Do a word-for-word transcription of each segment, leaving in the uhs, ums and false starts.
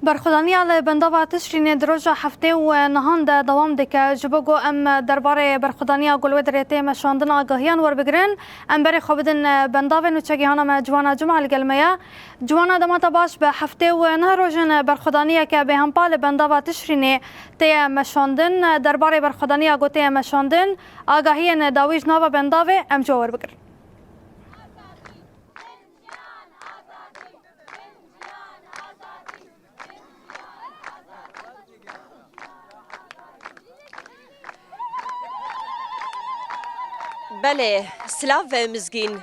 Berxwedaniya li bendava Tişrînê di roja heftê û nehan de dewam dike. Ji bo ku em derbarê berxwedaniya ku li wê derê tê meşandin agahiyan werbigirin, em berê xwe bidin bendavê nûçegihana me Ciwana Cuma li gel me ye. Ciwana, dema te baş be, heftê û neh roj in berxwedaniyeke bêhempa li bendava Tişrînê tê meşandin. Derbarê berxwedaniya ku tê meşandin, agahiyên dawî ji nava bendavê em ji we werbigirin. Belê, silav ve Mizgîn.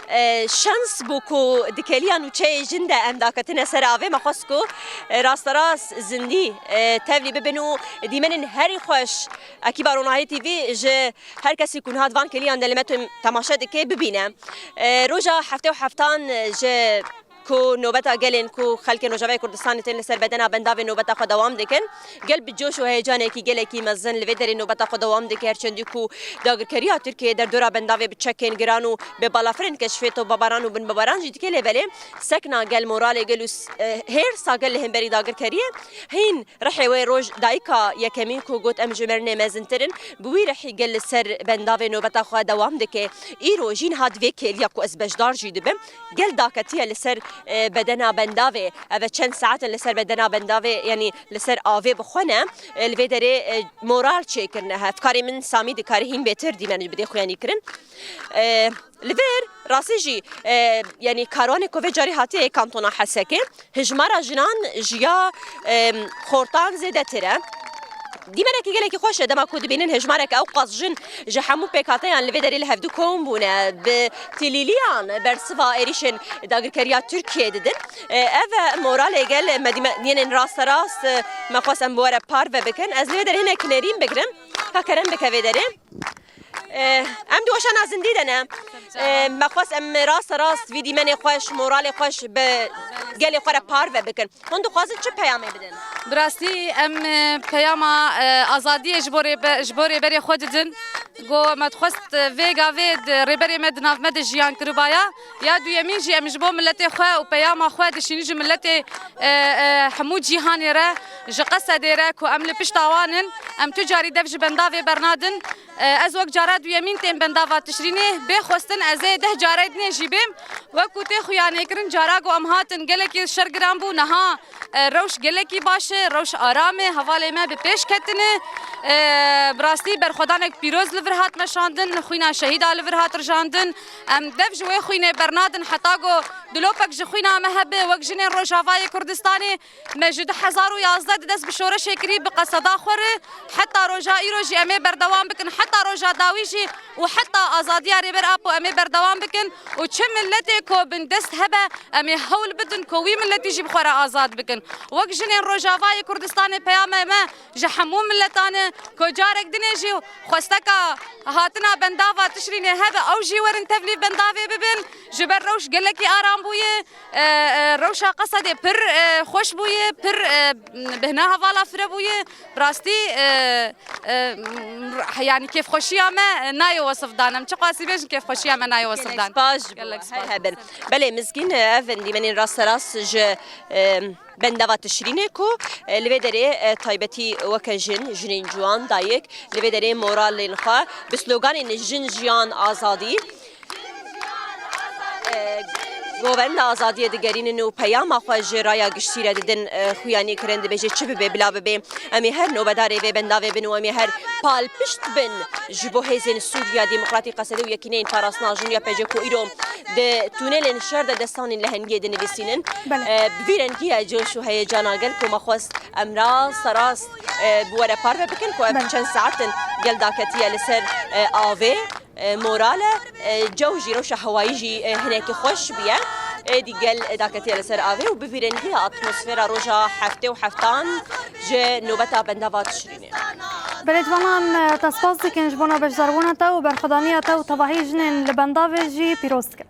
E, şans bû ku di keliya nûçeyê jin de em daketine ser avê, me xwest ku, e, rasterast zindî, e, tevlî bibin û dîmenên herî xweş ekîba Ronahî T V ji her kesî ku niha di van keliyan de li me temaşe dike bibîne. E, roja heftê û heftan ji ku nobeta gelên ku xelkên Rojavayê Kurdistanê tên li ser bedena bendavê nobeta xwe dewam dikin. Gel bi coş û heyecanekî gelekî mezin li vê derê nobeta xwe dewam dike, her çendî ku dagirkeriya Tirkiyeyê derdora bendavê bi çekên giran û bi balafirên keşfê topbabaran û binbabaran jî dike, lê belê sekna gel, moralê gel û s-, e, hêrsa gel li hemberî dagirkeriyê hîn Rihê wê roj dayika yekemîn ku got, em ji me re ne mezintir in, bi wî rihî gel li ser bendavê nobeta xwe dewam dike. Îro jî niha di vê kêliya ku ez beşdar jî dibim, gel daketiye li ser, e, bedena bendavê. Ev e çend saet in li ser bedena bendavê, yanî li ser avê bi xwe ne, e, li vê derê, e, moral çêkirine. Hevkarê min Samî dikare hîn bêtir dîmen bidê xuyanîkirin. E, Li vir rastî jî, e, yanî karwanê ku vê carî hatiye yê kantona Hesekê, hijmara jinan ji ya, e, xortan zêdetir e. Dîmenekî gelekî xweş e, dema ku dibînin hijmareke ew qas jin ji hemû pêkhateyan li vê derê li hevdu kom bûne, bi tîlîliyan bersiva êrîşên dagirkeriya Tirkiyeyê didin. E, ev e moralê gel me dîme-, dîmenên rasterast, e, me xwest em bi we re parve bikin. Ez li vê derê hinek nerîn bigrim, ka kerem bike vê derê. Eh, em di weşana zindî de ne. Eh, me xwest em raste rast vî dîmenê xweş, moralê xweş bi gelê xwe re parve bikin. Hûn dixwazin çi peyamê bidin? Bi rastî em, eh, peyama, eh, azadiyê ji bo rêbe-, ji bo rêberê xwe didin. Go me dixwest, eh, vê gavê di rêberê me di nav me de jiyan kiribaya. Ya duyemîn jî em ji bo miletê xwe û peyama xwe dişînin ji miletê, eh, eh, hemû cîhanê re, ji Qesedê re ku em li pişta wan in. Em tu carî dev ji bendavê bernadin. E, ez wek cara duyemîn tên bendava Tişrînê, bê xwestin ez ê deh carê dinê jî bêm. Wek ku tê xuyanêkirin, cara ku em hatin gelekî şer giran bû, niha, e, rewş gelekî baş e, rewş aram e, hevalê me bi pêş ketine. E, bi rastî berxwedanek pîroz li vir hat meşandin, xwîna şehîda li vir hat rijandin. Em dev ji wê xwînê bernadin heta ku dilopek ji xwîna me hebe, wek jinên Rojavayê Kurdistanê. Me ji du hezar û yazdeh di dest bi şoreşê kirî bi qeseda xwe re heta roja îro jî em ê berdewam bikin, heta roja dawî jî û heta azadiya Rêber Apo em ê berdewam bikin û çi miletê ku bindest hebe em ê hewl bidin ku wî miletî jî bi xwe re azad bikin. Wek jinên Rojavayê Kurdistanê peyama me ji hemû miletan e ku carek dinê jî xwesteka hatina bendava Tişrînê hebe ew jî werin tevlî bendavê bibin. Ji ber rewş gelekî aram bûye. E, e, rewşa Qesedê pir, e, xweş bûye, pir, e, bihna hevala fire bûye. Bi rastî, e, e, yanî kêfxweşiya me nayê wesifdan. Em çiqasî bêjin kêfxweşiya me nayê wesifdan. Gelek spas ji bo we. Gelek spas. Her hebin. Belê Mizgîn, ev in dîmenên rasterast ji, e, bendava Tişrînê ku, e, li vê derê, e, taybetî weke jin, jinên ciwan, dayik, li vê derê moralên xwe bi sloganên jin, jiyan, azadî, e, govenda azadiyê digerînin û peyama xwe ji raya giştî re didin, e, xuyanî kirin, dibêje çi bibe bila bibe, em ê her nobedarê vê bendavê bin û em ê her palpişt bin ji bo hêzên Sûriya Demokratîk, Qesedê û Yekîneyên Parastina Jin ya P C ku îro di tunelên şer de destanên lehengiyê dinivîsînin. Belê. E, bi vî rengî ye coş û heyecana gel ku me xwest em rasterast, e, bi we re parve bikin ku ev Belê. çend saet in gel daketiye li ser, e, avê. E, moral e, e, cew jî, rewşa hewayî jî, e, hinekî xweş bûye. Êdî gel, e, daketiye li ser avê û bi vî rengî atmosfera roja heftê û heftan ji nobeta bendava Tişrînê. Belê ciwanan, e, te spas dikin ji bona beşdarbûna te û berxwedaniya te û tevahî jinên li bendavê jî pîroz dikin.